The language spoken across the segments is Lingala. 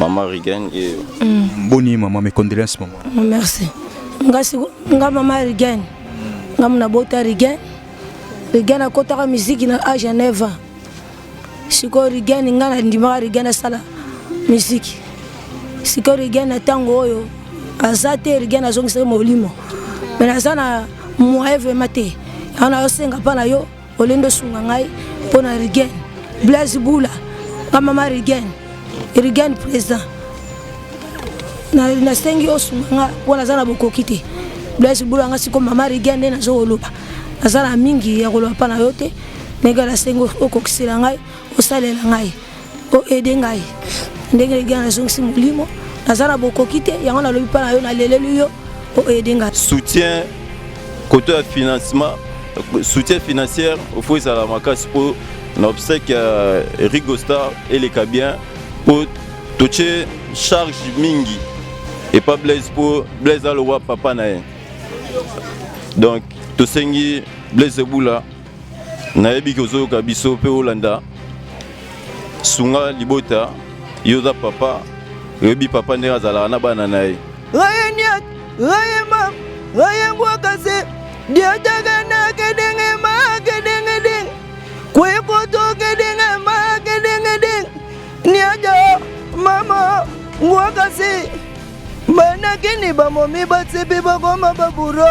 Mama Rigen ye. Mm. Boni maman, mes condoléances maman. Merci. Nga siko nga mama Rigen. Nga muna bota Rigen. Rigen akotaka musique na âge ya 9 ans. Sikoyo Rigen nga na ndimaka Rigen asala musique. Sikoyo Rigen na tango oyo aza te Rigen azongisaki molimo. Mais naza na moyen vraiment te. Yango nazosenga mpa na yo olende osunga ngai mpo na Rigen. Blaise Bula nga mama Rigen. Rigen président. Nasengi osunga nga mpo naza na bokoki te. Blaise Bula nga sikoyo mama Rigen nde nazo koloba. Naza na mingi ya koloba mpa na yo te. Ndenge nasengi okokisela ngai, osalela ngai, o aider ngai. Ndenge Rigen nazongisi molimo, naza na bokoki te, yango nalobi mpa na yo, naleleli yo, o aider ngai. Soutien côté ya financement, soutien financier, faut ezala makasi po na obsèque ya Rigo Star eleka bien po totie charge mingi epa Blaise po Blaise aloba papa na ye. Donc tosengi Blaise Bula, nayebi ke ozoyoka biso pe olanda, sunga libota, yo oza papa, oyebi papa ndenge azalaka na bana na ye. Raye niat, raye mam, raye ngwakase, diataka na kedenge ma kedenge ding, kwe koto kedenge ma kedenge ding, niaja mama ngwakase, banakini bamomi batsipi bakoma baburo,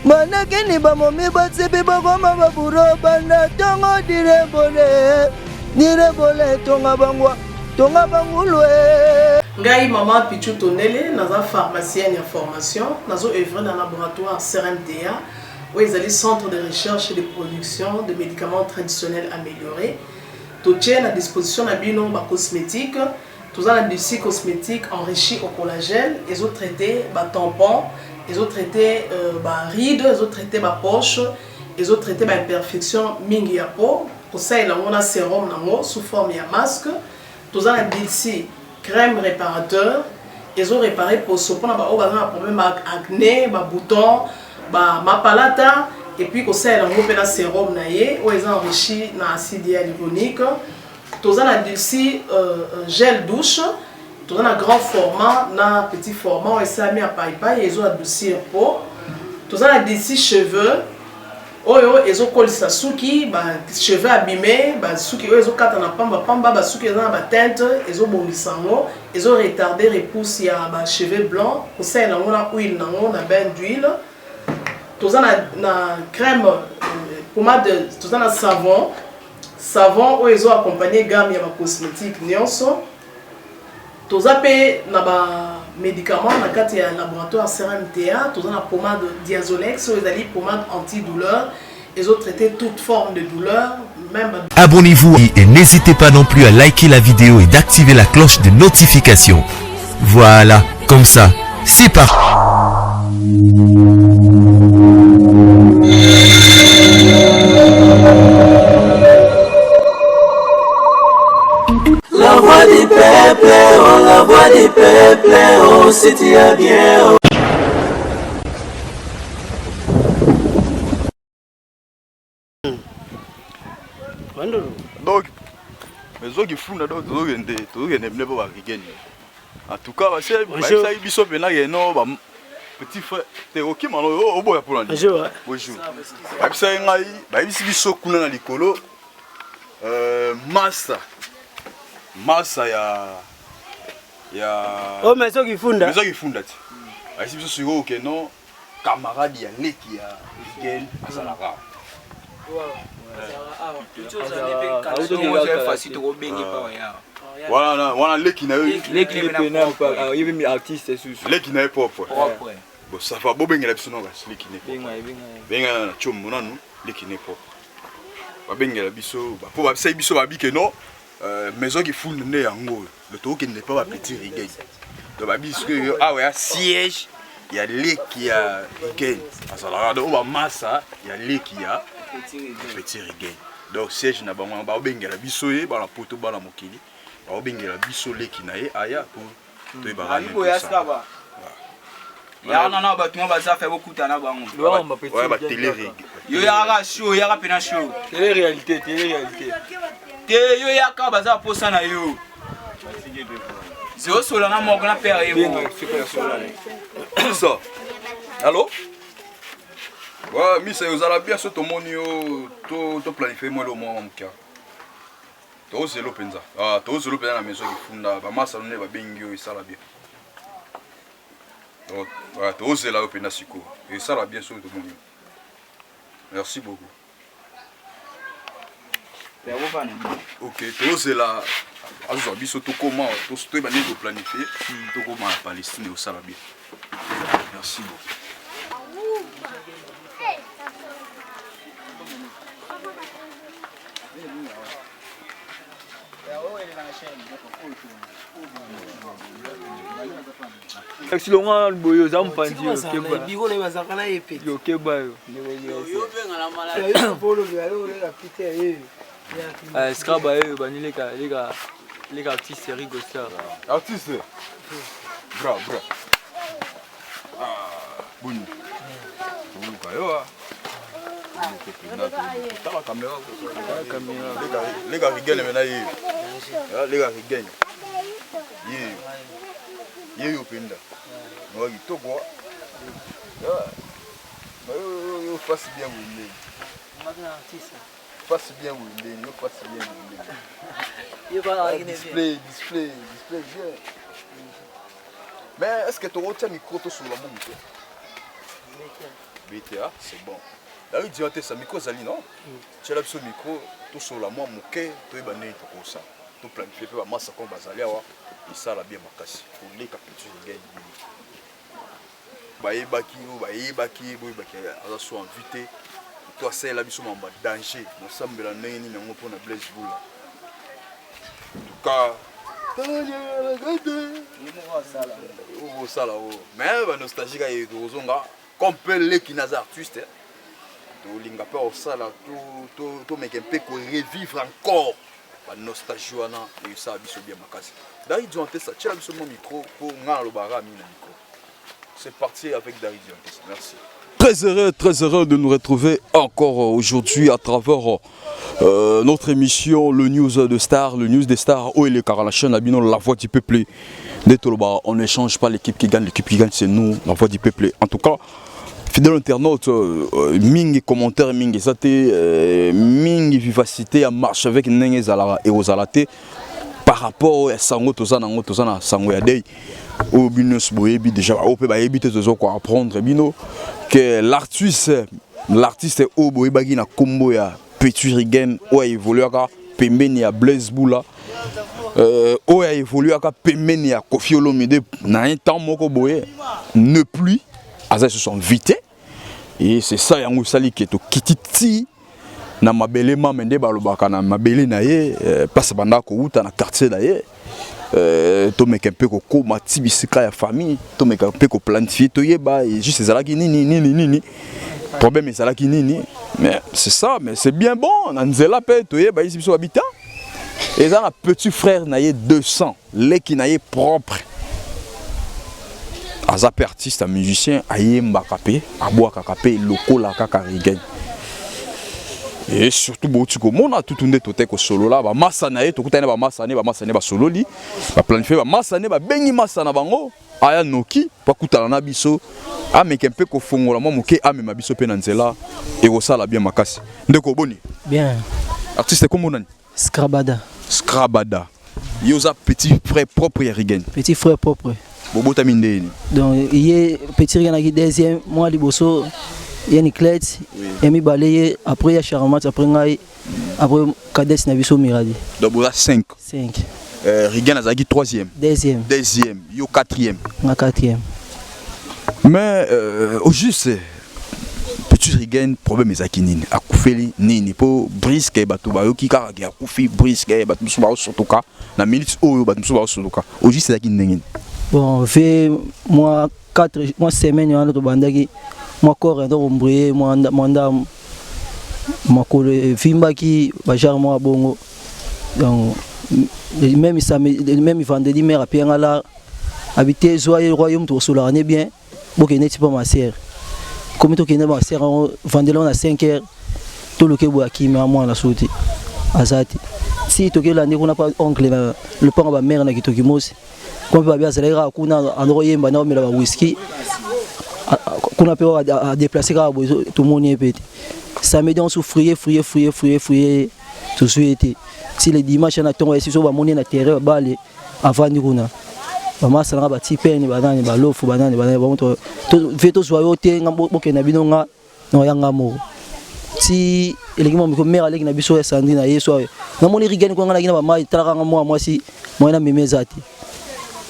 banakini bamomi batsipi bakoma baburo, bana tongo direbole, direbole tonga bangwa, tonga bangulwe. Ngai maman Pichou Tondele, naza pharmacienne ya formation, nazo œuvrer na laboratoire CRMTA, oyo ezali centre de recherche et de production de médicaments traditionnels améliorés. Totie na disposition na bino ba cosmétiques, toza na d'ici cosmétique enrichi au collagène, ezo traiter ba tampons, ezo traiter ba rides, ezo traiter ba poches, ezo traiter ba imperfections mingi ya peau, kosalela yango na sérum nango sous forme ya masque. Toza na d'ici crème réparateur, ezo réparer poso pona ba oyo baza na problème ba acné, ba boutons, ba mapalata, et puis kosalela yango pe na sérum na ye oyo eza enrichi na acide hyaluronique. Toza na d'ici gel douche, toza na grand format na petit format oyo esalami ya paipai, ezo adoucir peau. Toza na d'ici cheveux oyo ezokolisa suki, ba cheveux abîmés, ba suki oyo ezokata na pamba pamba, ba suki eza na ba teinte, ezobongisa yango, ezo retarder repousse ya ba cheveux blancs, kosalela yango na huile nango na bain d'huile. Toza na crème pommade, toza na savon, savon oyo ezo accompagner gamme ya ba cosmétiques nyonso. Toza pe na ba médicaments na kati ya laboratoire CRMTA, toza na pommade Diazolex oyo ezali pommade anti-douleur, ezo traiter toute forme de douleur, même ba Abonnez-vous et n'hésitez pas non plus à liker la vidéo et d'activer la cloche de notification. Voilà, comme ça, c'est parti. La voix du peuple, oh la voix du peuple, oh si tu as bien. Oh. Donc, mais funda donc tozokende tozokende bino mpo barigeni. En tout cas, basi bayebisaki biso mpena ke no ba petit frère te okima no oboya mpona nini? Bonjour. Bonjour. Bayebisaki ngai, bayebisi biso kuna na likolo masa masa ya ya Oh, mais soki funda. Mais soki funda ti. Bayebisi biso sikoyo ke no camarade ya leki ya Miguel azalaka. Wana wana leki na yo. Leki na propre. Yebi artiste susu. Leki na ye propre. Bon, ça va, bobengela biso nanu kasi leki na ye propre. Benga na chombo nanu leki na ye propre. Babengela biso, po babisaki biso babi ke non, maison ki funda nde yango oyo. Donc tokokende pa ba petit Rigen. Donc babi sikoyo awa ya siège ya leki ya Rigen. Azalaka donc ba masa ya leki ya petit Rigen. Donc siège na bango babengela biso ye bana poto bana mokili. Babengela biso leki na ye aya po toyebaka Ayi boya saba. Ya na na bato baza fa bokuta na bango. Ouais, ba télé rég. Yo yaka show, yaka pena show. Télé réalité, télé réalité. Te yo yaka baza posa na yo. Zosola na moko na père ye moko. Misa. Allo? Ouais, Misa ozala bien so tomoni yo to to planifier moi lo mwa mokia. Tozelo penza. Ah, tozelo penza na maison kifunda ba masa nde babengi yo esala bien. Donc, ouais, tozela yo penza sikoyo. Esala bien so tomoni yo. Merci beaucoup. Ok, tozela azwa biso tokoma toyeba ndenge toplanifie tokoma na Palestine osala bien. Merci beaucoup. Silonga boye oza mopanzi yo keba yo scraba oyo bani leka leka leka artiste Rigo Star artiste bra bra boni toluka yo tala kamera leka rigene mena ye leka rigene ye ye yo mpenza noa kitoko yo face bien boye ndeni face bien boye ndeni yo face bien boye ndeni display display display bien. Mais est-ce que tokotia micro tosolola mwa moke? BTA, c'est bon. David Dion te sa micro ezali non? Tiela biso micro tosolola mwa moke toyeba ndenge tokosala. Toplanifie mpe bamasa comme bazali awa esala bien makasi koleka petit reggae bino. Bayebaki oyo bayebaki ye boyebaki aza so en vie te to asalela biso mambo ya danger mosambela ndenge nini yango mpona Blaise Bula. En tout cas osala oyo mais banostalgie kaka ye tokozonga comme mpe leki naza artiste tolinga mpe osala tomeke mpe korevivre encore banostalgie wana esala biso bien makasi. Dari Diontesa tiela biso mwa micro mpo ngai nalobaka mingi na micro. C'est parti avec Dari Diontesa, merci. Très heureux de nous retrouver encore aujourd'hui à travers notre émission Le News de Star, le News des Stars, où est le la chaîne Abino, la voix du peuple. On ne change pas l'équipe qui gagne, l'équipe qui gagne c'est nous, la voix du peuple. En tout cas, fidèle internaute, mingi commentaire, mingi sate, mingi vivacité à marche avec Nenge Zalara et Ozalate par rapport à Sango Tozana, Tozana Sango Yadei. Oyo bino nyonso boyebi déjà, oyo mpe bayebi te, toza koapprendre bino que l'artiste l'artiste oyo boyebaki na nkombo ya Petit Rigen, oyo aévoluaka pembeni ya Blaise Bula, oyo aévoluaka pembeni ya Koffi Olomide na un temps moko boye, ne plus aza lisusu en vie te. Et c'est ça yango esali ke tokiti ti na mabele mame nde balobaka na mabele na ye, place banda kowuta na quartier na ye, tomeka mpe kokóma ti bisika ya famille, tomeka mpe koplanifie toyeba juste ezalaki nini nini nini problème ezalaki nini. Mais c'est ça, mais c'est bien bon na nzela mpe toyeba yisi biso babita eza na petit frère na ye 200 leki na ye propre aza mpe artiste musicien, ayembaka mpe abwakaka mpe lokola kaka Rigen. Et surtout bouti komona tutu nde tote kosolola bamasa na ye, tokutani na bamasa ne, bamasa ne basololi, baplanifie, bamasa ne babengi masa na bango aya noki bakutana na biso, ameke mpe kofongola mwa moke, amema biso mpe na nzela ekosala bien makasi. Ndeko boni? Bien. Artiste kombo nani? Scrabada. Scrabada. Yo oza petit frère propre ya Rigen? Petit frère propre. Bobotami ndeni? Donc ye petit Rigen aki deuxième, moi liboso ye Niclet, ya mibale ye, après ya Charmat, après ngai, après Kades na biso Miradi. Donc boza 5. 5. Rigen azalaki troisième. Deuxième. Deuxième, yo quatrième. Nga quatrième. Mais au juste petit Rigen problème ezalaki nini? Akufeli nini? Po brisque bato bayoki kaka ke akufi brisque, bato mosusu baosotoka na minute oyo, bato mosusu baosotoka. Au juste ezalaki ndenge nini? Bon, fait moi 4 mois semaine wana tobandaki mwa corps endo kombrie mwa ndambo makolo evimbaki bajare mwa bongo. Donc même samedi, même vendredi mère apianga la habité zwa ye roi yo moto kosolaka ne bien bokende ti mpa ma sœur komi tokende ma sœur yango vendredi na 5 heures toluka eboya kimia mwana so te. Aza te. Si tokelandi kuna pa oncle na lopango ba mère na kitoki mosi. Kuna mpe babi azalaki kaka kuna andoko yemba na omela ba whisky. Kuna mpe a déplacer kaka boye tomoni ye mpe te. Samedi on souffriait, fouiller, fouiller, fouiller, fouiller. Tozwi ye te. Ti le dimanche na ntongo ya siso bamoni na terrain bale avandi kuna. Bamasa nanga bati pene banani balofu banani banani bango to tozwa yo te nga bokende na bino nga na ya nga moko. Ti eleki mwa miko mère aleki na biso ya Sandrine na ye so namoni rigani kwa nga naki na bamai talaka nga mwa mwasi mwa na meme eza te.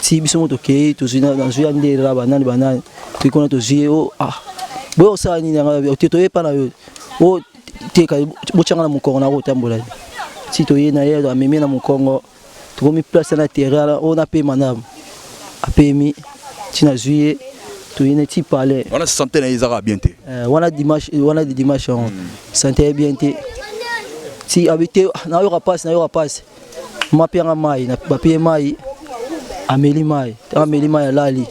Ti biso mo tokei tozwi nazwi ya ndela banani banani toki kuna tozwi ye o ah boye osala nini yanga te toye epa na yo o teka botyanga na mokongo na kotambola ti toye na ye amemi na mokongo tokomi place na terrain oyo napema na apemi ti nazwi ye toye na ti palais wana santé na ye ezaka bien te eh, wana dimanche wana dimanche yango hmm. santé ye bien te ti abi te nayoka mpasi nayoka mpasi mapianga mai bapie mai ameli mai ntango ameli mai alali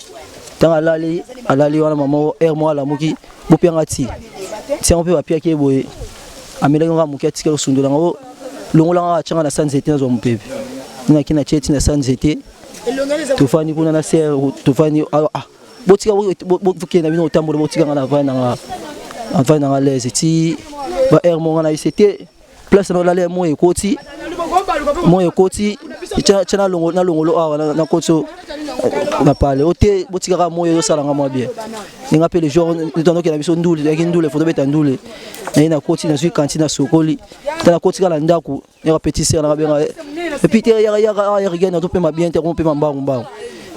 ntango alali alali wana mama heure moko alamuki bopianga ti ti yango mpe bapiaki ye boye amelaki nga moke atikali kosundola yango longola nga atyanga na sa nzete nazwa mopepe naki na tie ti na sa nzete tofandi kuna na ser tofandi ah, ah, botika bokende na bino kotambola botika nga na avandi nanga avandi nanga lese ti ba heure moko nga na yese te place na olala moi ekoti moi ekoti tya na longolo awa na koti na pale ote botikaka moi ezosala nga mwa bien ndenge mpe le jour tondokela biso ndule toyaki ndule fo tobeta ndule naye nakoti nazwi kanti na sokoli ta nakoti kaka na ndako yaka petit sœur nanga benga et puis te yaka yaka ah rigene topema bien te komopema mbangu mbangu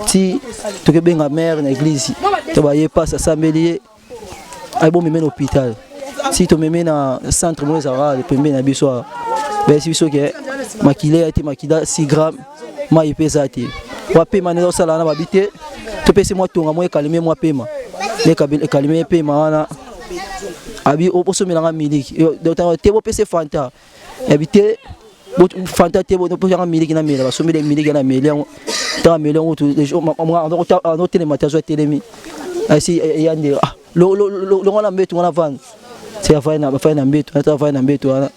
ti tokebenga mare na église to baye pasi asambeli ye ayi bomeme na hôpital si tomeme na centre moko ezalaka pembeni na biso awa bayesi biso ke makila ya te makila 6 gramme mai mpe eza te wapema nde osala wana babi te topesi mwa tonga mwa ekalime mwa pema ekalime pema wana abi osomelanga miliki te bopesi fanta yabi te fanta te bopesanga miliki na mela basombeli miliki na meli yango ntango ameli yango anotelema te azwa telemi asi eya nde ah, longola mbeto wana vanda ti afai na mbeto ata afai na mbeto wana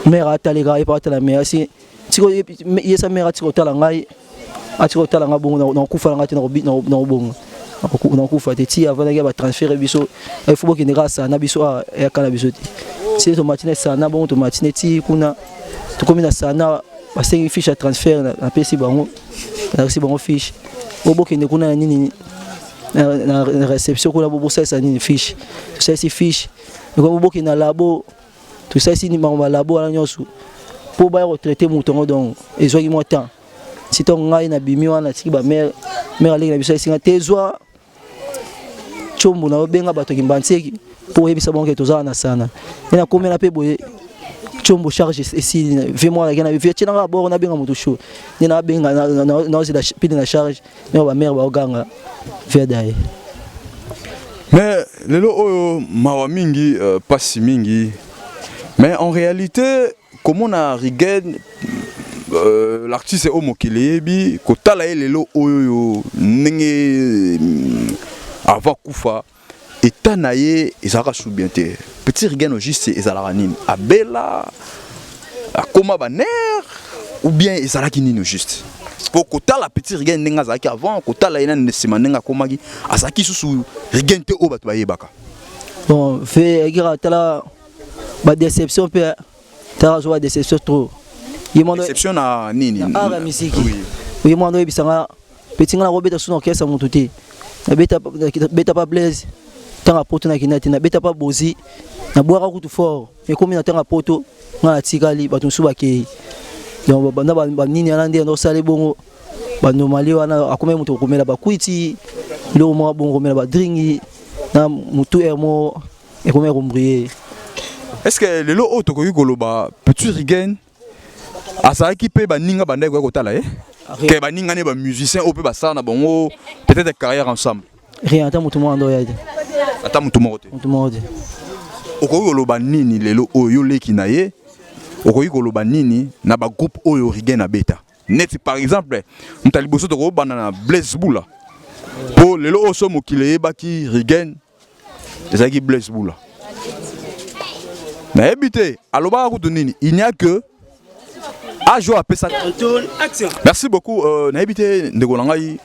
mare ataleka ye mpe atala mare asi yesa mare atika kotala ngai atika kotala ngai bongo nakokufa na ngai te nakobonga nakokufa te ti avandaki ya batransfere biso ifo bokende kaka sana biso awa eyaka na biso te ti tomati na sana bongo tomati ne ti kuna tokomi na sana basengi fiche ya transfert napesi bango nalakisi bango fiche bo bokende kuna na nini na réception kuna bosalisa nini fiche tosalisi fiche bokende na labo tosalisi makambo malabo wana nyonso mpo baya kotraite moto yango donc ezwaki mwa temps si ntongo ngai nabimi wana natiki bamare mare aleki na biso esinga te ezwa tshombo na obenga bato kimbantieki mpo oyebisa bango ke tozala na sana ye nakomela mpe boye tshombo charge esili vie mwana ke na vie tie nanga bord nabenga moto chaud nde nabenga naozela pile na charge nde bamare baoganga vie daye Mais lelo oyo mawa mingi euh, pasi mingi mais en réalité komona Rigen euh, l'artiste oyo mokili eyebi kotala ye lelo oyo ndenge euh, avant kufa état na ye ezalaka sous bien te petit Rigen au juste ezalaka nini abela akoma ba nerf ou bien ezalaki nini au juste po kotala petit Rigen ndenge azalaki avant kotala ye na nsima ndenge akomaki azalaki susu Rigen te oyo bato bayebaka bon fe ekira tala ba déception mpe tala azwa ba déception trop ye mwana déception na nini na art ya musique ye mwana oyebisa nga petit nga nakobeta su na orchestre motu te nabeta beta pa Blaise ntango ya poto nakenda te nabeta pa Bozi nabwaka kutu fort ekomi na ntango ya poto nga natikali bato mosusu bakei donc banda banini wana nde osali bongo banomali wana akomaki moto kokomela bakwiti biloko moko bongo komela badringi na motu heure moko ekomi kombrie. Est-ce que lelo oyo tokoki koloba petit Rigen azalaki mpe baninga bandaki koya kotala ye ke baninga ne bamusicien oyo mpe basala na bango peut-être carrière ensemble rien ata moto moko ando ya te ata moto moko te moto moko te okoki koloba nini lelo oyo yo leki na ye okoki koloba nini na bagroupe oyo Rigen abeta neti par exemple moto ya liboso tokobanda na Blaise Bula mpo lelo oyo so mokili eyebaki Rigen ezalaki Blaise Bula. Nayebi te alobaka kutu nini, il n'y a que age oyo apesaka. Merci beaucoup. Nayebi te ndeko na ngai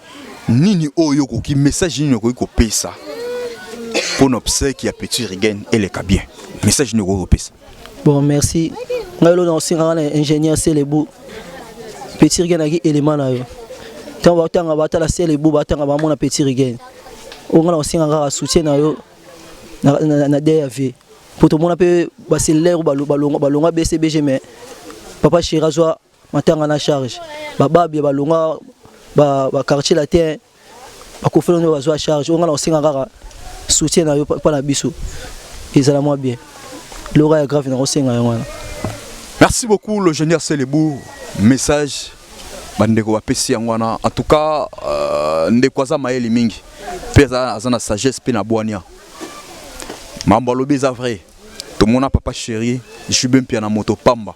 nini oyo okoki, message nini okoki kopesa mpona obsèque ya petit Rigen eleka bien, message nini okoki kopesa? Bon, merci. Ngai lelo naosengaka na ingénieur Selebu, petit Rigen ayaki élément na yo. Ntango batanga, batala Selebu, batanga, bamona petit Rigen. Oyo ngai naosenga kaka soutien na yo na DAV, po tomona mpe bacellulaire balongwa BCBG, mais papa chéri azwa matanga na charge. Bababia balongwa baquartier latin, bakofela nde bazwa charge. Oyo ngai naosenga kaka soutien na yo mpa na biso, ezala mwa bien. Lora ya grave nakosenga yango wana. Merci beaucoup, l'ingénieur Selebou. Message bandeko bapesi yango wana. En tout cas, ndeko aza mayele mingi mpe aza na sagesse mpe na bwania. Mambo alobi eza vrai. Tomona papa chéri Jube Mpia na moto pamba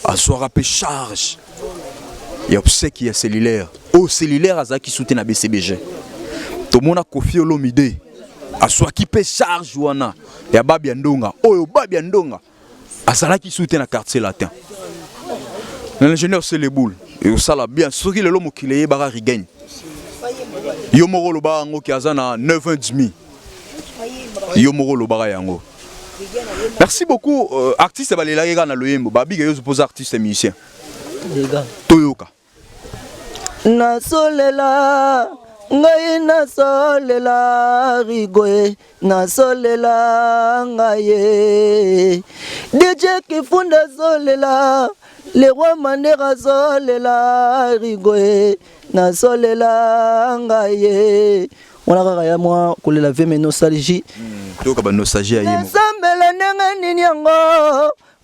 azwaka mpe charge ya obsèque ya cellulaire oyo cellulaire azalaki sute na BCBG. Tomona Kofi Olomide azwaki mpe charge wana ya Babia Ndonga oyo Babia Ndonga azalaki su te na quartier latin. Na l'ingénieur Seleboul, ekosala bien soki lelo mokili eyebaka Rigagne. Yo moko olobaka yango ki aza na 9 ans demi, yo moko olobaka yango. Merci beaucoup. Artiste balelaki kaka na loyembo babika yo mpoza artiste musicien, toyoka. Nasolela ngai, nasolela Rigoye, nasolela ngai ye DJ Kifunda, azolela le roi Mandera, azolela Rigoye, nasolela ngai ye wana kaka ya mwa kolela veme nostalgie. Toyoka banostalgie ya ye moko. Nasambela ndenge nini yango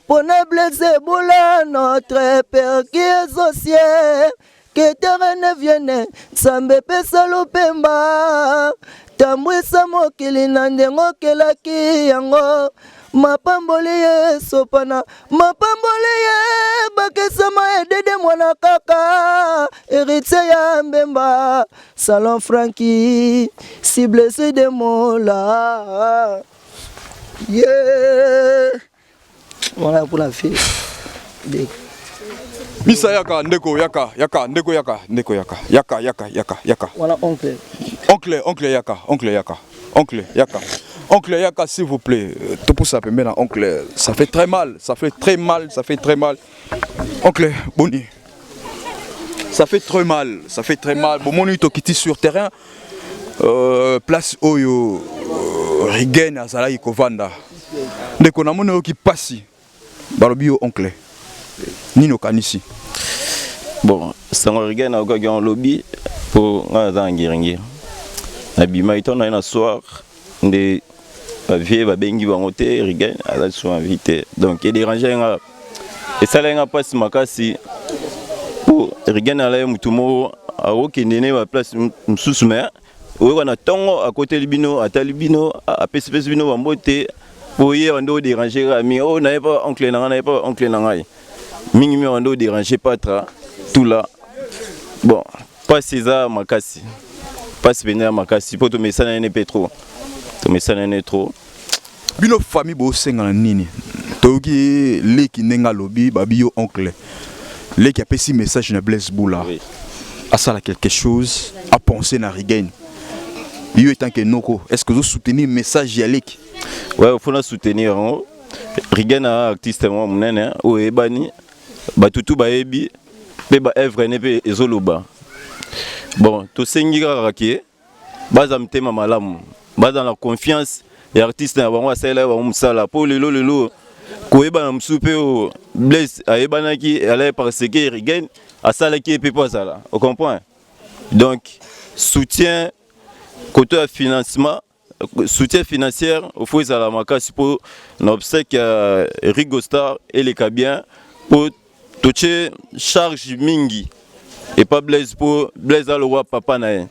mpona Blaise Bula. Notre père qui est au ciel, que ta règne vienne. Nzambe, pesa lopemba, tambwisa mokili na ndenge okelaki yango. Mapamboli esopana, mapamboli ebakisama. Edede mwana kaka héritier ya Mbemba, Salon Franki si blessé de mola yeah. Voilà pour la fille. Misa yaka, ndeko yaka, yaka ndeko, yaka ndeko, yaka, yaka, yaka, yaka, yaka. Voilà oncle. Oncle, oncle yaka, oncle yaka, oncle yaka, oncle yaka, s'il vous plaît. Topusa pembeni na oncle. Ça fait très mal, ça fait très mal, ça fait très mal. Oncle boni, ça fait très mal, ça fait très mal. Bomoni, tokiti sur terrain, place oyo Rigen azalaki kovanda. Ndeko, namoni oyoki pasi. Balobi yo oncle, nini okanisi? Bon, sango Rigen nakokaki yango lobi, mpo ngai naza na Ngiringiri. Nabimaki ntango naye na soir nde bavieux babengi bango te, Rigen aza lisusu invité. Donc edérange nga, esalaki nga mpasi makasi, mpo Rigen ala ye motu moko akokende ne baplace mosusu, mais oyoka na ntongo akoteli bino, atali bino, apesipesi bino bambote, po ye bando odérange kaka mingi. Oyo naye pa oncle na ngai, naye pa oncle na ngai mingi mingi, bando odérange patra tout là. Bon, mpasi eza makasi, mpasi mpenza ya makasi, mpo tomesana ye mpe trop, tomesana ye trop. Bino famille bosengana nini? Toyoki leki ndenge alobi, babi yo oncle, leki apesi message na Blaise Bula. Asala quelque chose, apense na Rigaine. Yo étant que noko, est ce que ozosoutenir message ya leki? Ouais, faut na soutenir yango. Rigaine aza artiste moko monene oyo eyebani, bato tu bayebi mpe baœuvre ne mpe ezoloba. Bon, tosengi kaka ke baza mitema malamu, baza na confiance ya artiste na bango asalelaki bango mosala, mpo lelo lelo koyebana mosusu mpe oyo Blaise ayebanaki alai parce que Rigen asalaki ye mpe mpo azala ocomprend. Donc soutien côté ya financement, soutien financière ofo ezala makasi mpo na obsèque ya Rigo Star eleka bien, mpo totie charge mingi epa Blaise, mpo Blaise alokwa papa na ye.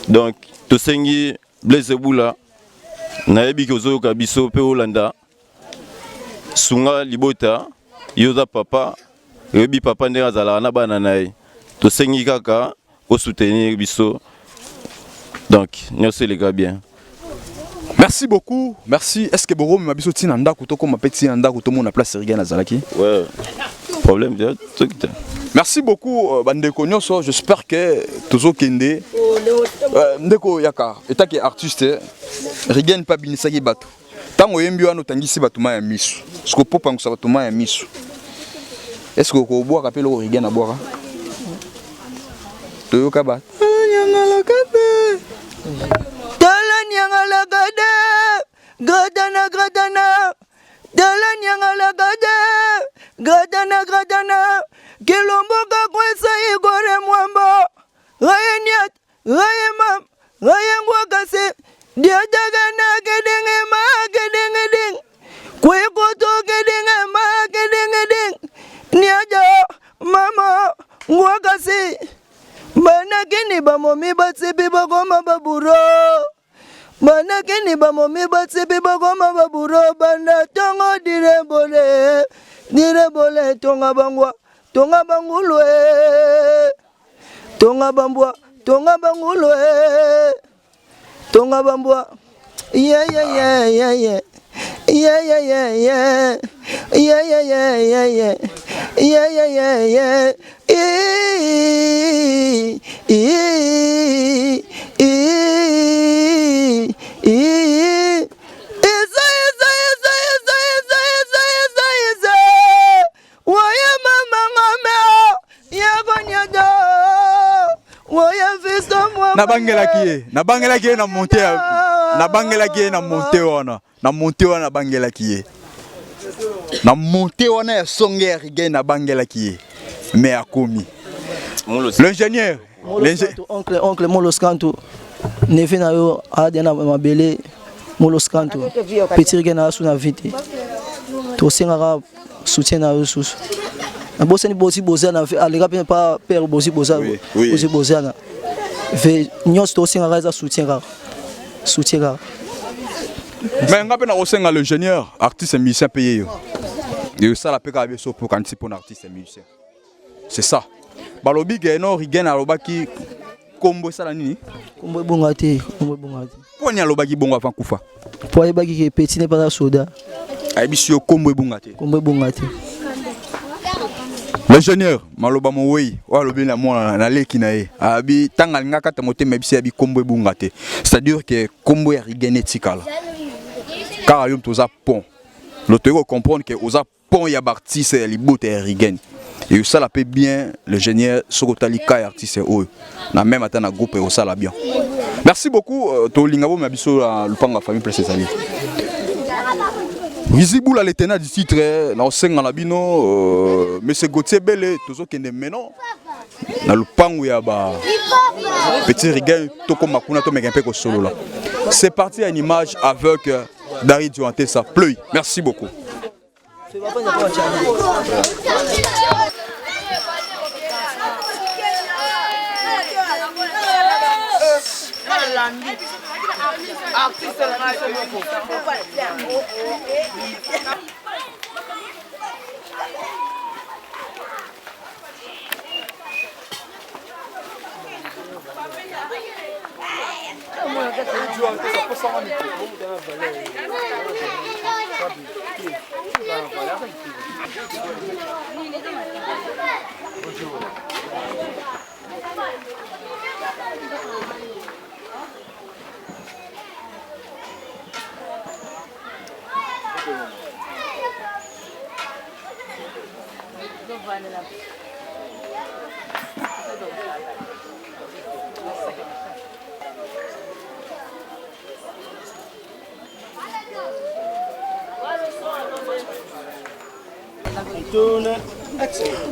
Donc tosengi Blaise Ebula, nayebi ke ozoyoka biso mpe olanda, sunga libota. Yo oza papa, oyebi papa ndenge azalaka na bana na ye. Tosengi kaka osoutenir biso, donc nyonso eleka bien. Merci beaucoup. Merci. Est-ce que Boromema biso tina ndako tokoma pe tina ndako tomona place Rigen azalaki? Ouais. Problème de tokita. Merci beaucoup euh, bandeko nyonso, j'espère que tozokende. Euh, ndeko yaka, etaki artiste Rigen pa binisaki bato. Tango oyembi wana otangisi bato mai ya miso. Siko po pangusa bato mai ya miso. Est-ce que okobwaka pe eloko Rigen abwaka? Toyoka ba nyangalaka te. Tala nyangalaka te. Gratana gratana. Tala nyangalaka te. Gratana gratana. Kilomboka kwesa igore mwambo. Raye nyat Raye mam, raye ngwakase, diataga na kedenge ma kedenge ding. Kwe koto kedenge ma kedenge ding. Niaja mama ngwakase. Banakini bamomi batsipi bakoma baburo. Banakini bamomi batsipi bakoma baburo. Banda tongo dire bole, dire bole tonga bangwa, tonga bangulwe. Tonga bambwa, tonga bangulu eh. Tonga bambwa. Yeah yeah yeah yeah yeah. Yeah yeah yeah yeah. Yeah yeah yeah yeah yeah. Yeah yeah yeah yeah. Ee, ee, ee, ee. Isa isa isa isa isa isa isa isa. Woye mama ngome yabanyada woye fisto mwa nabangelaki ye nabangelaki ye na monte nabangelaki ye na monte wana na monte wana nabangelaki ye na monte wana ya songe ya rigain nabangelaki ye mais akomi l'ingénieur oncle oncle molos kanto neveu na yo adia na mabele molos kanto petit rigain na asu na vie te tosengaka soutien na yo susu nabosani bosi bozana aleka mpe pa père bosi bozana bosi bozana ve nyonso tosengaka eza soutien kaka soutien kaka mais nga mpe nakosenga l'ingénieur artiste musicien mpe ye yo esala mpe kaka biso mpo kanisi mpo na artiste musicien C'est ça. Balobi que non Rigen alobaki kombo esala nini? Kombo ebonga te, kombo ebonga te. Mpo nini alobaki bongo avant kufa? Mpo ayebaki ke petit n'est pas soda. Ayebisi yo kombo ebonga te. Kombo ebonga te. L'ingénieur maloba mowei oyo alobi na mwana na leki na ye abi ntango alingaka ata motema yebisi abi kombo ebunga te c'est-à-dire que kombo ya Rigen etikala kaka yo moto oza pont lotoyei kocomprendre ke oza pont ya b'artiste ya libota ya Rigen et osala pe bien le génieur soki otali cas ya artiste oyo na même ata na groupe osala bien merci beaucoup euh, tolinga bomema biso na lupango ya famille place ezali Rizibula le tenant du titre eh, na osenga na bino euh, monsieur Gauthier Bele tozokende maintenant na lupango ya ba petit Rigen tokoma kuna tomeka mpe kosolola c'est parti à une image avec euh, Dari Duantesa pleuille merci beaucoup Artiste na biso moko.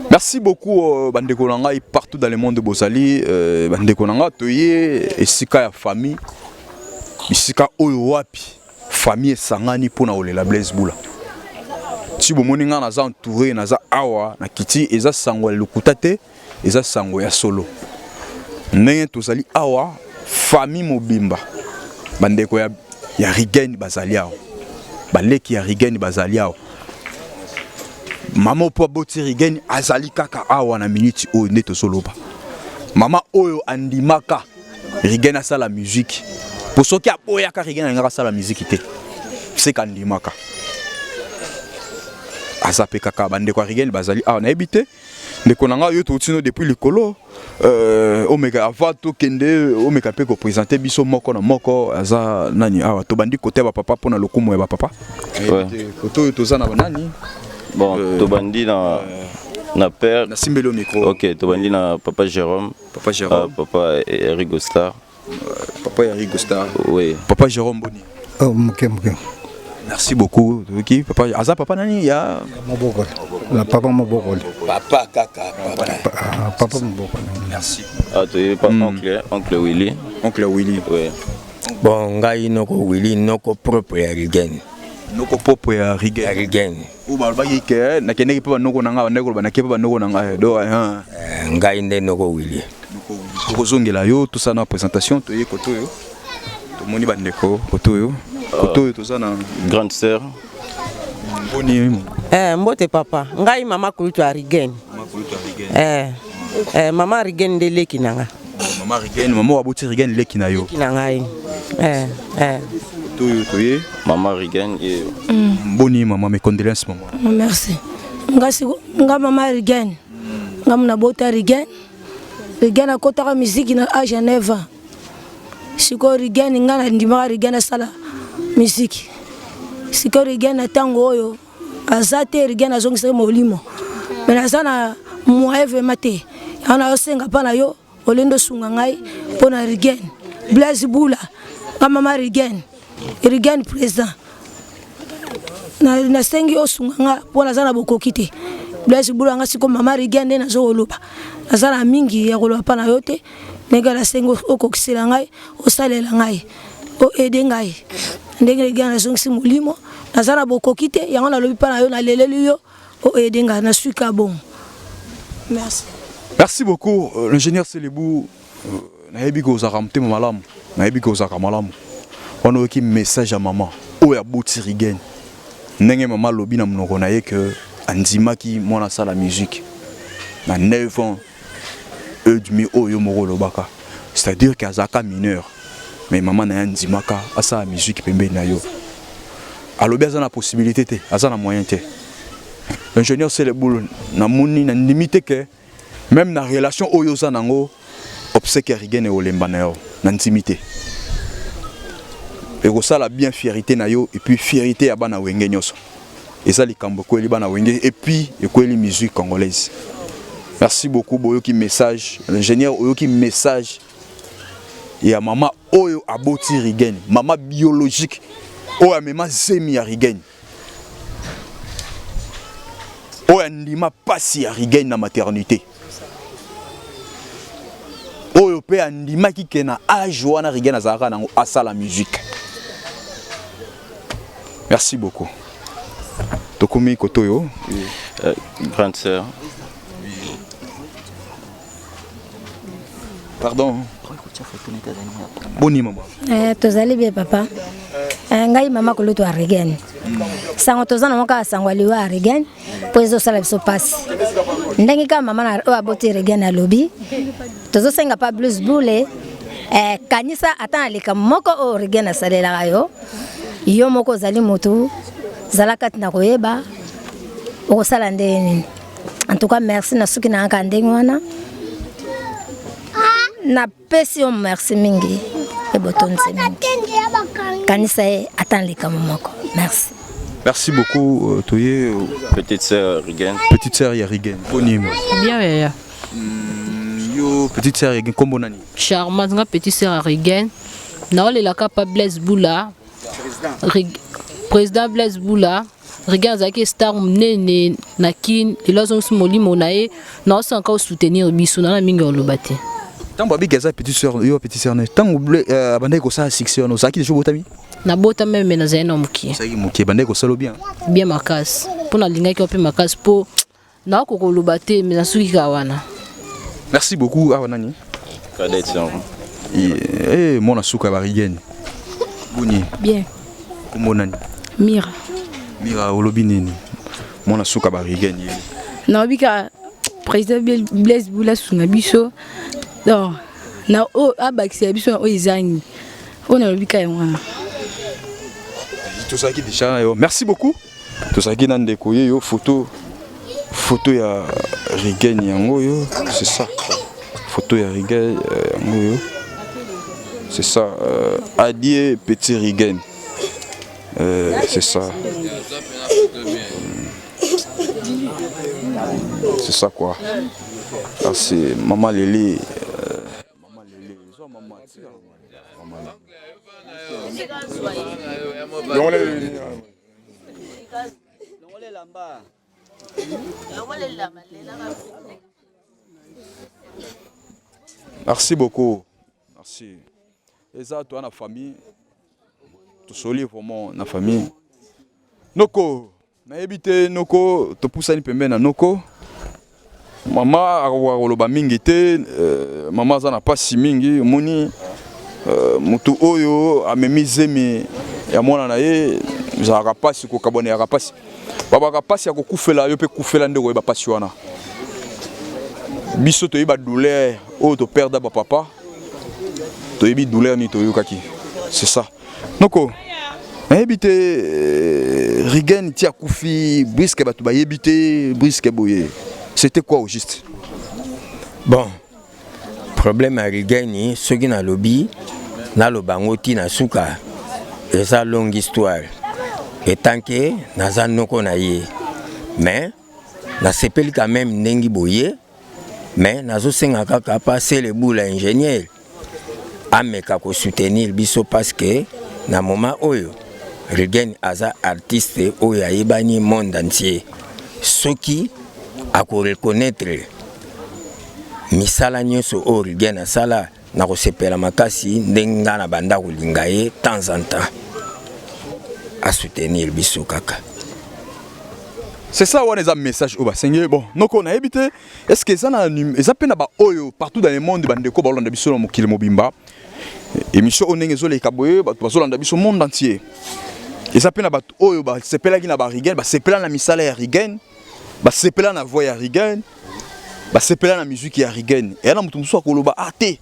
Merci beaucoup euh, bandeko na ngai partout dans le monde bozali euh, bandeko na ngai toye esika ya famille bisika oyo wapi famille esangani mpo na kolela Blaise Bula ti bomoni ngai naza entouré naza awa na kiti eza sango ya lokuta te eza sango ya solo ndenge tozali awa famille mobimba bandeko ya, ya Rigen bazali awa baleki ya Rigen bazali awa mama opo aboti Rigen azali kaka awa na minute oyo nde tozoloba mama oyo andimaka Rigen asala musique. Po soki aboyaka Reagan alingaka asala miziki te. Seka andimaka. Aza pe kaka bandeko ya Reagan bazali awa nayebi te. Ndeko na ngai yo touti no depuis likolo euh, omeka avant tokende omeka mpe kopresente biso moko na moko aza nani awa tobandi kote ya bapapa mpo na lokumu ya bapapa kote oyo toza na banani bon euh, tobandi na na père nasimbeli yo micro ok tobandi na papa Jérôme papa Jérôme uh, papa Eric Star Papa Eric Star. Oui. Papa Jérôme Boni. Oh, moke moke. Merci beaucoup. Ok, papa aza papa nani ya Mobokoli. La papa Mobokoli. Papa kaka papa. Ah, papa Mobokoli. Merci. Ah, tu es pas mm. oncle, oncle Willy. Oncle Willy. Oui. Bon, ngai noko Willy noko propre ya Rigen. Noko propre ya Rigen. Ya Rigen. Oyo balobaki ke nakendeki mpe banoko na ngai bandaki koloba nake mpe banoko na ngai do eh. Eh, ngai nde noko Willy. Tokozongela yo tosala na présentation toye kote oyo tomoni bandeko kote oyo kote oyo toza na grande sœur boni eh, mbote papa ngai mama kulutu ya Rigen. Mama kulutu ya Rigen. Eh, eh, mama Rigen nde leki na nga. Mama Rigen, mama waboti Rigen leki na yo. Leki na ngai. Eh, eh. Toyo toye. Mama Rigen ye. Mm. Boni mama mes condoléances mama. Oh, merci. Nga siko nga mama Rigen. Nga muna bota Rigen. Rigen akotaka musique na âge ya 9 ans. Sikoyo Rigen nga na ndimaka Rigen asala musique. Sikoyo Rigen na tango oyo aza te Rigen azongisaki molimo. Mais naza na moyen vraiment te. Yango nazosenga mpa na yo olende osunga ngai mpo na Rigen. Blaise Bula, nga mama Rigen. Rigen président. Nasengi osunga nga mpo naza na bokoki te. Blaise Bula nga siko mama Rigen nde nazo koloba. Naza na mingi ya koloba mpa na yo te. Ndenge nasengi okokisela ngai, osalela ngai, o aider ngai. Ndenge Rigen azongisi molimo, naza na bokoki te, yango nalobi mpa na yo, naleleli yo, o aider ngai, nasuki bongo. Merci. Merci beaucoup, euh, l'ingénieur Selebou. Euh, nayebi ke ozalaka motema malamu, nayebi ke ozalaka malamu. Wana oyoki message ya mama oyo aboti Rigen. Ndenge mama alobi na monoko na ye ke andimaki mwana asala musique na 9 ans et demi oyo moko olobaka. C'est-à-dire ke azalaka mineur. Mais mama na ye andimaka asala musique pembeni na yo. Alobi aza na possibilité te, aza na moyen te. Ingénieur Seleboul, namoni nandimi te ke même na relation oyo oza nango obsèque ya Rigen ekolemba na yo, nandimi te. Ekosala bien fierté na yo et puis fierté ya bana Wenge nyonso. Eza likambo ekweli bana Wenge et puis ekweli musique congolaise. Merci beaucoup boyoki message, l'ingénieur oyoki message ya mama oyo aboti Rigen, mama biologique oyo amema zemi ya Rigen, oyo andima pasi ya Rigen na maternité, oyo pe andimaki ke na age wana Rigen azalaka nango asala musique. Merci beaucoup. Tokomi kotoyo. Euh, grande sœur. Pardon. Boni mama. Eh, tozali bien papa. Eh, ngai mama kulutu ya Regen. Sango toza na kaka sango ya liwa ya Regen mpo ezosala biso mpasi. Ndenge kaka mama na oyo aboti Regen alobi, tozosenga pa Blues Bule eh, kanisa ata na likambo moko oyo Regen asalelaka yo, yo moko ozali motu, zala kati na koyeba okosala ndenge nini. En tout cas merci na suki na kaka ndenge wana napesi yo merci mingi ebotondisi mingi kanisa ye ata na likambo moko merci. Merci beaucoup euh, Toye. Petite sœur Rigen. Petite sœur ya Rigen. Boni. Bien yaya. Mm, yo petite sœur Rigen kombo nani? Charmante nga petite sœur ya Rigen. Naolelaka pa Blaise Bula. Président Blaise Bula. Regarde azalaki star monene na kin lelo azongisi molimo na ye naosanga osoutenir biso nana mingi oloba te. Ntango babiki aza petite sœur yo petite sœur ntango euh, abandaki kosala succès wana ozalaki deja obotami? Nabotami me nazali na mokie. Ozalaki mokie bandaki kosala bien? Bien makasi mpo nalingaki yo mpe makasi mpo nakoki koloba te me nasuki kaka wana. Merci beaucoup awa nani? Cadette yango. Eh mwana suka ba Rigen. Boni. Bien. Kombo nani? Mira. Mira olobi nini? Mwana suka ba Rigen ye. Naobi ka président Blaise Bula sunga biso. Donc na oyo abakisela biso na oyo ezangi. Oyo nalobi ka yango wana. Tozalaki déjà na yo. Merci beaucoup. Tozalaki na ndeko ye yo photo photo ya Rigen yango yo, c'est ça. Photo ya Rigen euh, yango yo. C'est ça euh, adieu petit Rigen. Euh, c'est ça. C'est ça quoi. Là c'est maman Lili. Euh, maman Lili, maman Merci beaucoup. Merci. Eza toi na famille. Tosoli vraiment na famille. Noko Nayebi te noko, topusani pembeni na noko. Mama akokoka koloba mingi te, euh, mama aza na pasi mingi, omoni euh, motu oyo amemi zemi ya mwana na ye ezalaka pasi, kokabwana eyaka pasi. Babaka pasi ya kokufela yo mpe kufela nde koyeba pasi wana. Biso toyeba douleur oyo toperda ba papa, toyebi douleur nini toyokaki, c'est ça. Noko, nayebi te euh, Rigen ti akufi brusque bato bayebi te brusque boye. C'était quoi au juste? Bon, problème ya Rigen soki nalobi naloba yango ti na suka eza longue histoire etant que naza noko na ye mais nasepeli quand même ndenge boye mais nazosenga kaka pa Sele Bula ingénieur ameka ko soutenir biso parce que na moment oyo Reagan aza artiste oyo ayebani monde entier soki ako reconnaître misala nyonso oyo Reagan asala nakosepela makasi ndenge ngai na banda kolinga ye temps en temps asoutenir biso kaka. C'est ça wana eza message oyo basengi bon noko nayebi te est ce que eza na eza mpe na baoyo partout dans le monde bandeko baolanda biso na mokili mobimba émission oyo ndenge ezoleka boye bato bazolanda biso monde entier eza mpe na bato oyo basepelaki na barigen basepela na misala ya rigen basepela na voix ya rigen basepela na musique ya rigen eya na moto mosusu akoloba ah te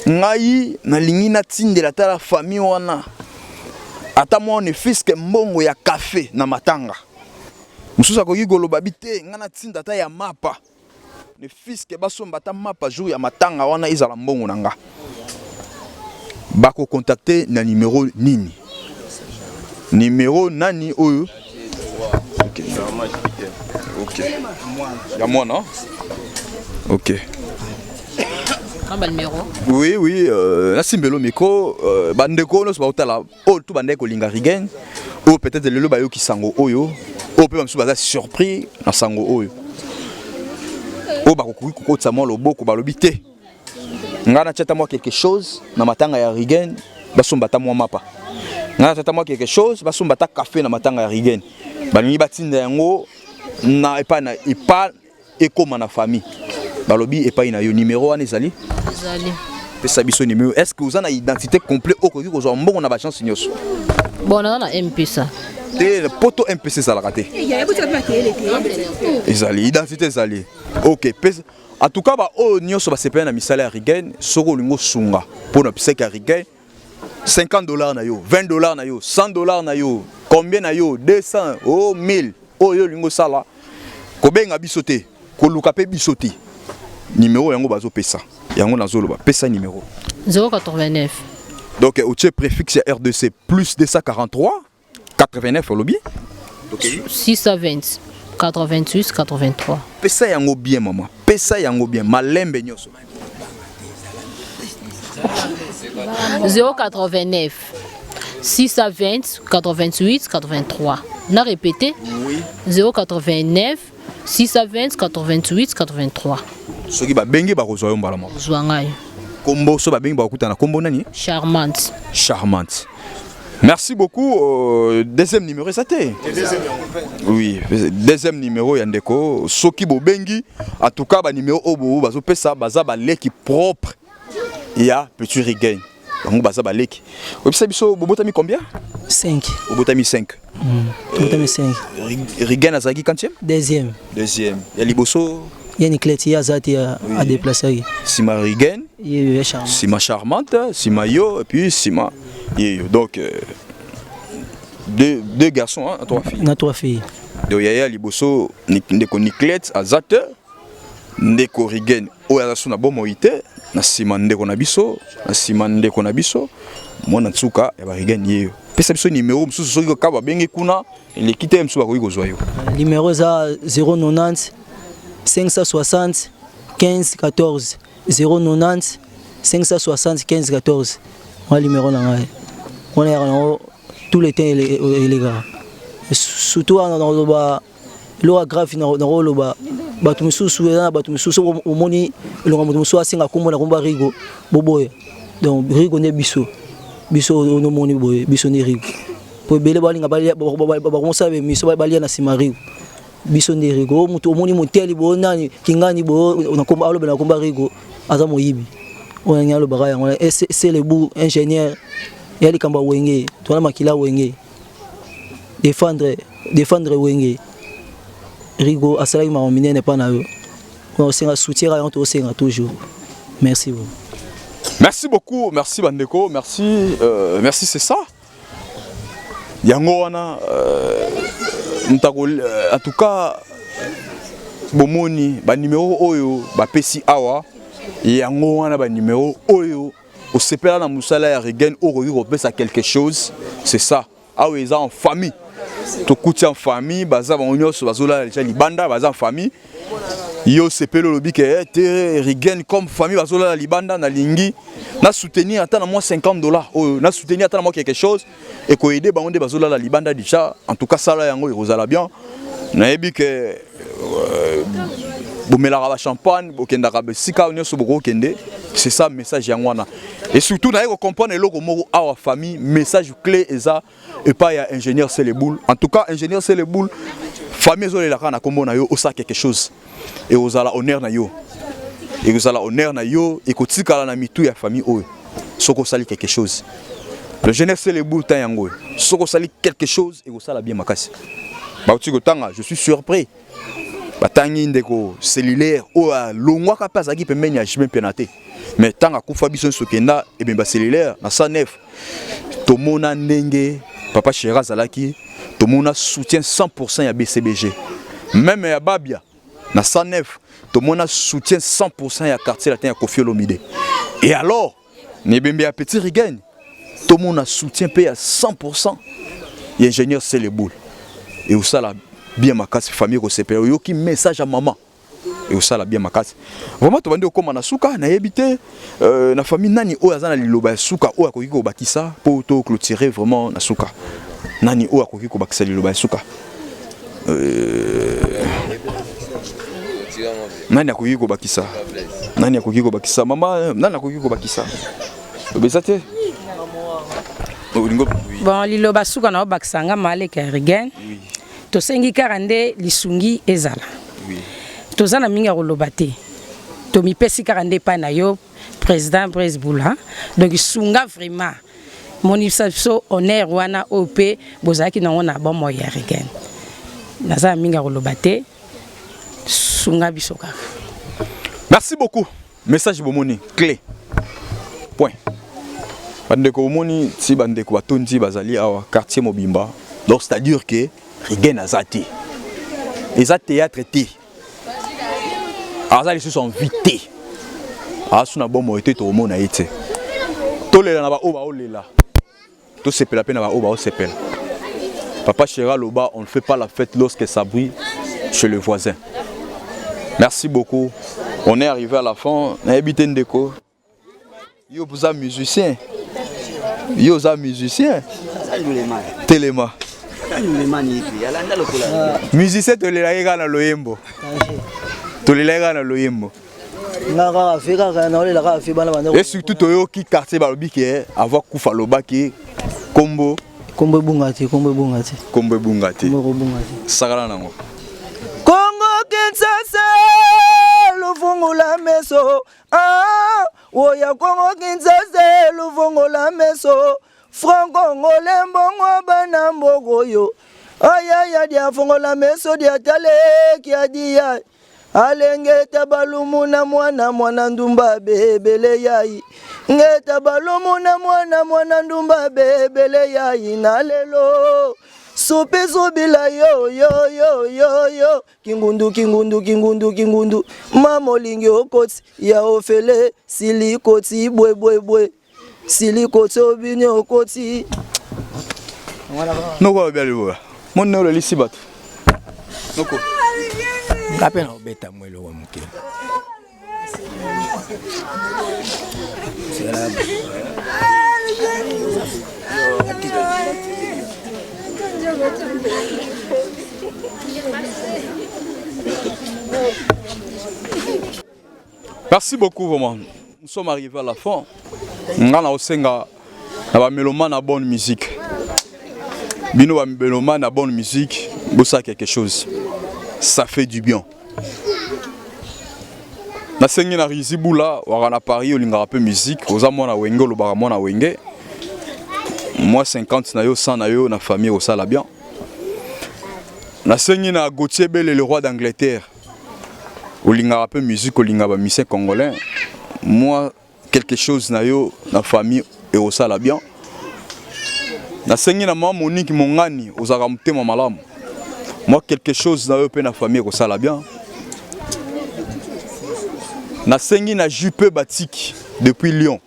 ngai nalingi natindela ata la famille wana ata mwa ne fiske mbongo ya kafe na matanga mosusu akoki koloba bi te ngai natinda ata ya mapa ne fiske basomba ata mapa jour ya matanga wana ezala mbongo na nga bakocontacte na numero nini numero nani oyo ok ok ya mwana ok Kamba numéro. Oui oui, euh, nasimbelo micro euh, bandeko nyonso baotala oyo tu bandaki kolinga Rigen oyo peut-être lelo bayoki sango oyo oyo mpe bamosusu baza surpris na sango oyo oyo bakokoki kokotisa mwa loboko balobi te ngai natya ata mwa quelque chose na matanga ya Rigen basomba ata mwa mapa ngai natya ata mwa quelque chose basomba ata café na matanga ya Rigen balingi batinda yango na epai na epa ekoma na famille balobi epai na yo numero wana ezali ezali pesa biso numero est ce que oza na identité complet okoki kozwa mbongo na bachance nyonso bon naza na mpesa te poto mpesa ezalaka te ezali identité ezali ok pesa en tout cas baoyo nyonso basepeli na misala ya rigen soki olingi osunga mpo na pisaki ya rigen 50 dollars na yo 20 dollars na yo 100 dollars na yo combien na yo 200 oh 1000 oyo olingi osala kobenga biso te koluka mpe biso te numero yango bazopesa yango nazoloba pesa numero 089 donc otie préfixe ya rdc plus 243 89 olobi 620 88 83 pesa yango bien mama pesa yango bien malembe nyonso 089 620 88 83 na répété oui. 089 620 88 83 soki babengi bakozwa yo mbala moko zwa ngai kombo so babengi bakokutana kombo nani charmante charmante Merci beaucoup. Euh, deuxième numéro, ça t'est Oui, deuxième numéro, Yandeko. Soki Bobengi, en tout cas, ba numéro obo, bazo pesa, baza ba leki propre. Il y a petit regain. Donc baza ba leki. Oyebisa biso bobotami combien 5. Bobotami 5. Bobotami 5. Regain azalaki quantième Deuxième. Deuxième. Ya liboso. Ye Niclette ye aza te a déplaçaki. Sima Rigen. Ye ya charmante. Sima charmante, sima yo et puis sima ye yo. Donc euh, deux, deux garçons hein, trois filles. Na trois filles. Donc yaya liboso ndeko Niclette aza te ndeko Rigen oyo aza so na bomoi te na sima ndeko na biso na sima ndeko na biso mwana nsuka ya ba Rigen ye yo. Pesa biso numéro mosusu soki kaka babengi kuna eleki te mosusu bakoki kozwa yo. Numéro eza 090 560 15 14 090 560 15 14 wana numéro na ngai wana yaka nango tout le temps elekaka surtout wana nakoloba eloko ya grave nakoloba bato mosusu eza na bato mosusu omoni elonga moto mosusu asenga nkombo na nkombo ya rigo boboya donc rigo nde biso biso onomoni boye biso nde rigo po ebele balinga bakomosala bemission balia na nsima rigo biso nde rigo moto omoni moteli boyo nani kingani boyo alobela na nkombo ya rigo aza moyibi oyo ngai alobaka yango selebu ingénieur ya likambo ya wenge towana makila wenge défendre défendre wenge rigo asalaki makambo minene mpa na yo osenga soutien yango tosenga toujours merci beaucoup merci beaucoup merci bandeko merci euh, merci c'est ça yango wana euh, ntako euh, en tout cas bomoni banimero oyo bapesi awa yango wana banimero oyo osepela na mosala ya Reagan okoki kopesa quelque chose c'est ça awa eza en famille tokuti en famille baza bango nyonso bazolala deja libanda baza en famille yo osepeli olobi ke eh, te Reagan comme famille bazolala libanda nalingi na soutenir ata na mwa 50 dollars oyo na soutenir ata na mwa quelque chose ekoyede bango nde bazolala libanda deja en tout cas sala yango ekozala bien nayebi ke euh, bomelaka ba champagne bokendaka bisika nyonso bokokende c'est ça message yango wana et surtout naye kocomprendre eloko moko awa famille message clé eza epai ya ingénieur Seleboul en tout cas ingénieur Seleboul famille ezolelaka na nkombo na yo osala quelque chose ekozala honneur na yo ekozala honneur na yo ekotikala na mitu ya famille oyo soki osali quelque chose le jeunesse Seleboul temps yango oyo soki osali quelque chose ekosala bien makasi bauti kotanga je suis surpris batangi ndeko cellulaire oyo alongwaka mpe azalaki pembeni ya jime mpena te mais ntango akufa biso nyonso tokenda ebemba cellulaire na 109 tomona ndenge papa chéri azalaki tomona soutien 100% ya bcbg meme ya babia na 109 tomona soutien 100% ya quartier latin ya Koffi Olomide et alors na ebembe ya petit Rigen tomona soutien mpe ya 100% ya ingénieur Seleboul et osala bien makasi famille ekosepela oyoki message ya maman ekosala bien makasi vraiment tobandi kokóma na suka nayebi te euh, na famille nani oyo aza na liloba ya suka oyo akoki kobakisa mpo to clôturer vraiment na suka nani oyo akoki kobakisa liloba ya suka euh, nani akoki kobakisa nani akoki kobakisa mama nani akoki kobakisa obeza te olingo bon liloba suka na obakisa nga maleka ya rigen tosengi kaka nde lisungi ezala toza na mingi ya koloba te tomipesi kaka nde epai na yo président Blaise Bula donc sunga vraiment monisa biso honneur wana oyo mpe bozalaki nango na bomoi ya Reagan naza na mingi ya koloba te sunga biso kaka merci beaucoup message bomoni clé point bandeko bomoni ti bandeko batondi bazali awa quartier mobimba donc c'est à dire que Reagan aza te eza théâtre te aza lisusu en vie te asu na bomoi te tokomona ye te tolela na baoyo baolela tosepela mpe na baoyo baosepela papa chéri aloba on ne fait pas la fête lorsque ça brille chez le voisin merci beaucoup on est arrivé à la fin nayebi te ndeko Yo oza musicien. Yo oza musicien. Telema. Musicien tolelaki kaka na loyembo. Tolelaki kaka na loyembo. Nga kaka fe kaka naolela kaka fe bana banda. Et surtout toyoki quartier balobi ke avant kufa alobaki kombo kombo ebunga te kombo ebunga te kombo ebunga te kombo ebunga te sakana nango Kongo Kinshasa luvungula meso Ah, oya Kongo Kinshasa luvongola meso Franc Congolais mbongo bana mbogo yo Ayaya dia fongola meso dia tale kia dia. Alengeta balumu na mwana mwana ndumba bebele yai ngeta balumu na mwana mwana ndumba bebele yai na lelo supi zubila yo yo yo yo yo kingundu kingundu kingundu kingundu mama olingi okoti ya ofele silikoti bwebwebwe silikoti obini okoti noko alobi alibola moni nayo olelisi bato noko nga mpe naobeta mwa eloko moke Merci beaucoup vraiment. Nous sommes arrivés à la fin. Nga na osenga na ba mélomane na bonne musique. Bino ba mélomane na bonne musique, bosa quelque chose. Ça fait du bien. nasengi na rizi bula waka na paris olingaka mpe musique oza mwana wenge olobaka mwana wenge mwa 50 na yo 100 na yo na famille osala bien nasengi na gautier bele le roi d'angleterre olingaka mpe musique olingaka ba musicien congolais moi quelque chose na yo na famille ekosala bien nasengi na mama monique mongani ozalaka motema malamu moi quelque chose na yo mpe na famille ekosala bien nasengi na jupe batiki depuis lyon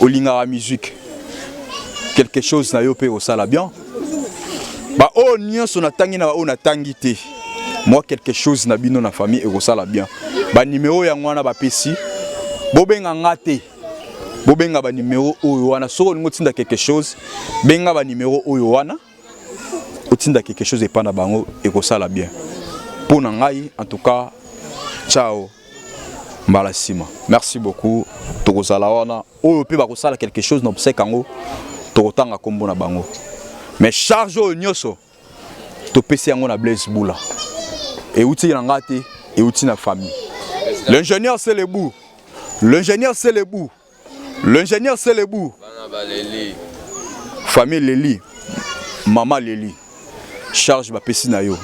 olingaka musique quelque chose na yo mpe osala bien baoyo nyonso natangi na baoyo natangi te mwa quelque chose na bino na famille ekosala bien banimero yango wana bapesi bobenga nga te bobenga banimero oyo wana soki olingi otinda quelque chose benga banimero oyo wana otinda quelque chose epai na bango ekosala bien mpo na ngai en tout cas ciao mbala nsima merci beaucoup tokozala wana oyo mpe bakosala quelque chose na obsèque yango tokotanga nkombo na bango mais charge oyo nyonso topesi yango na Blaise Bula euti na ngai te euti na famille l'ingénieur Selebu l'ingénieur Selebu L'ingénieur Selebou. Famille Leli. Maman Leli. Charge bapesi na yo.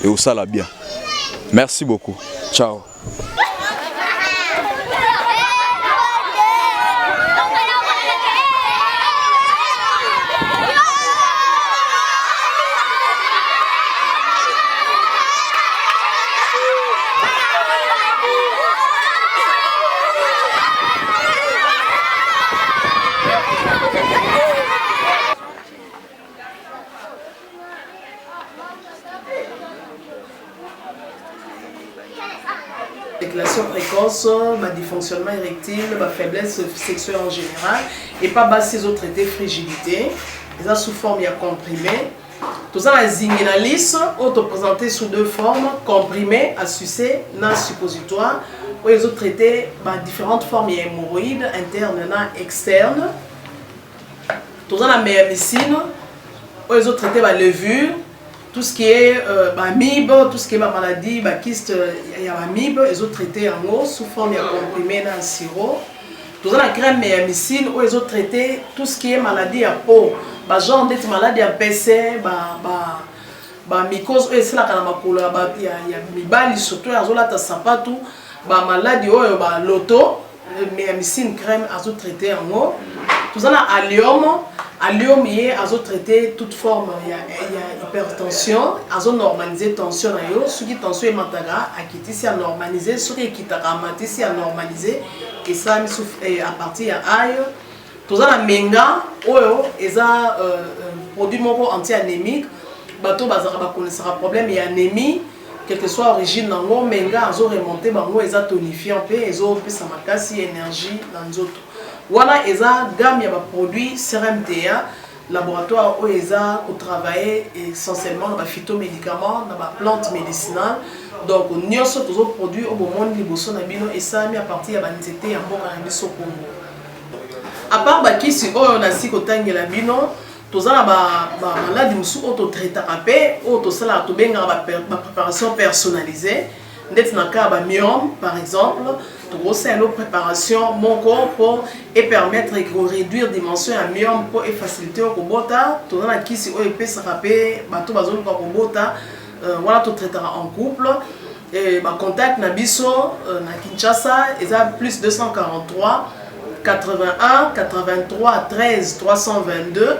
Et osala bien. Merci beaucoup. Ciao. Éjaculation précoce, ba dysfonctionnement érectile, ba faiblesse sexuelle en général et pas basi ezo traiter frigidité eza sous forme ya comprimé Toza na Zingenalis oyo to presenter sous deux formes, comprimé à sucer na suppositoire oyo ezo traiter ba différentes formes ya hémorroïdes interne na externe. Toza na Meamicine oyo ezo traiter ba levure, tout ce qui est euh, ba amibe, tout ce qui est ba maladie, ba kyste ya ba amibe ezo traiter yango sous forme ya comprimé na sirop. Toza na crème ya micine oyo ezo traiter tout ce qui est maladie ya peau, ba genre ndeti malade ya mpese, ba ba ba mycose oyo esalaka na makolo ya, ba, ya, ya mibali surtout oyo azolata sapatu, ba maladi oyo ba loto ya micine crème azo traiter yango. Toza na allium, allium ye azo traiter toute forme ya, ya hypertension, azo normaliser tension na yo, soki tension emataka akitisi a normaliser, soki ekitaka amatisi a normaliser. Esalami sous eh, à partir ya ail. Toza na menga oyo eza euh, euh, produit moko anti-anémique. Bato bazaka bakonesaka problème ya anémie quelle que soit origine nango, menga azo remonter bango, eza tonifiant pe ezo pesa makasi énergie na nzoto. Wana eza gamme ya ba produits CRMTA Laboratoire oyo eza ko travailler essentiellement na ba phytomédicaments, na ba plantes médicinales. Donc nioso tozo produire oyo bomoni liboso na bino esalami à partir ya ba nzete ya mboka na biso Congo. À part ba kisi oyo nasi kotangela bino, toza na ba, ba maladi mosusu oyo totraitaka mpe oyo tosalaka tobengaka ba, ba préparation personnalisée. Ndeti na cas ya ba myome par exemple, tokosala yo préparation moko po e permettre ko réduire dimension ya myome po e faciliter yo kobota. Toza na kisi oyo epesaka pe bato bazoluka kobota, euh, wana to traitaka en couple. Et ba contact na biso euh, na Kinshasa eza plus 243 81 83 13 322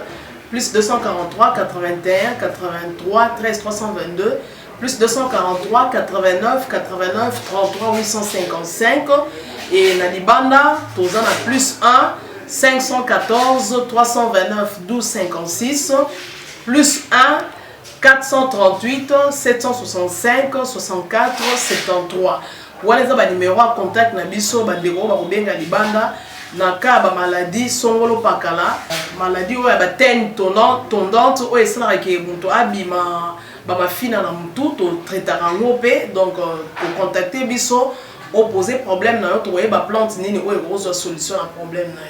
plus 243 81 83 13 322 plus 243 89 89 33 855 et na libanda toza na plus 1 514 329 12 56 plus 1 438 765 64 73. Wana eza ba numero ya contact na biso, bandeko oyo bakobenga libanda na cas ya ba maladie songolo pakala, maladie oyo ya ba teigne tondante oyo esalaka ke moto abima ba mafina na mutu, to traitaka yango mpe. Donc ko contacter biso, opose problème na yo, tokoyeba plante nini oyo ekozwa solution na problème na yo.